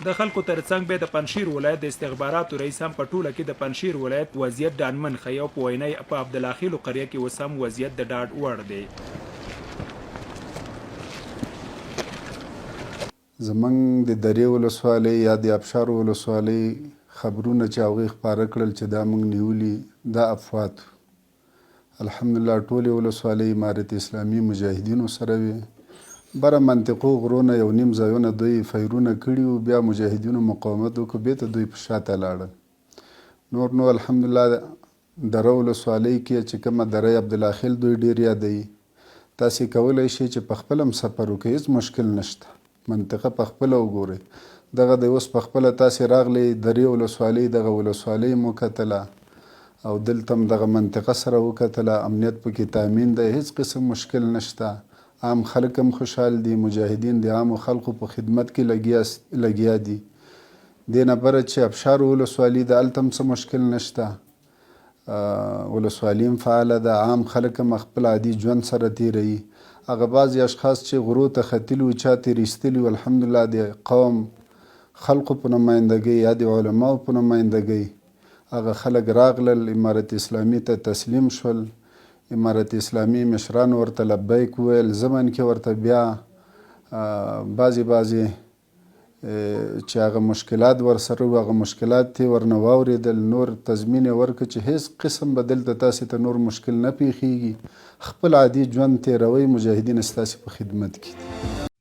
د خلکو ترڅنګ بیا د پنجشیر ولایت د استخباراتو رئیس هم په ټوله کې د پنجشیر ولایت وضعیت ډاډمن ښيي او په وینا یې په عبدالله خېلو قریه کې اوس هم وضعیت د ډاډ وړ دی. زمونږ د درې ولسوالۍ یا د ابشار ولسوالۍ خبرونه چې هغوی خپاره کړل چې دا مونږ نیولي دا افوات وو. الحمدالله ټولې ولسوالۍ امارت اسلامي مجاهدینو سره وې. بره منطقو غرو نه یو نیم ځایونه دوی فیرونه کړي وو بیا مجاهدینو مقاومت وکړ بیرته دوی په شاته لاړل. نور نو الحمدالله دره ولسوالۍ کې چې کومه دره عبدالله خیل دوی ډیر یادوي تاسې کولای شئ چې په خپله هم سفر وکړئ هیڅ مشکل نشته منطقه په خپله وګورئ دغه دی اوس په خپله تاسې راغلئ درې ولسوالۍ دغه ولسوالۍ مو کتله او دلته هم دغه منطقه سره وکتله امنیت پکې تامین دی هیڅ قسم مشکل نشته عام خلک هم خوشحال دي مجاهدین د عامو خلکو په خدمت کې لګیا لګیا دي دې نه بره چې ابشار ولسوالي ده هلته هم څه مشکل نشته ولسوالي هم فعاله ده، عام خلک هم خپل عادي ژوند سره تېروي. هغه بعضې اشخاص چې غرو ته ختلي وو، چا تېر ایستلي وو، الحمدالله د قوم خلقو په نمایندګۍ یا د علماو په نمایندګۍ هغه خلک راغلل، امارت اسلامي ته تسلیم شول، امارت اسلامي مشرانو ورته لبیک وویل، ضمن کې ورته بیا بعضې بعضې چې هغه مشکلات ورسره وو هغه مشکلات یې ورنه واورېدل نور تضمین یې ورکړ چې هېڅ قسم به دلته تاسې ته نور مشکل نه پېښېږي خپل عادي ژوند تېروئ مجاهدین ستاسې په خدمت کې دي.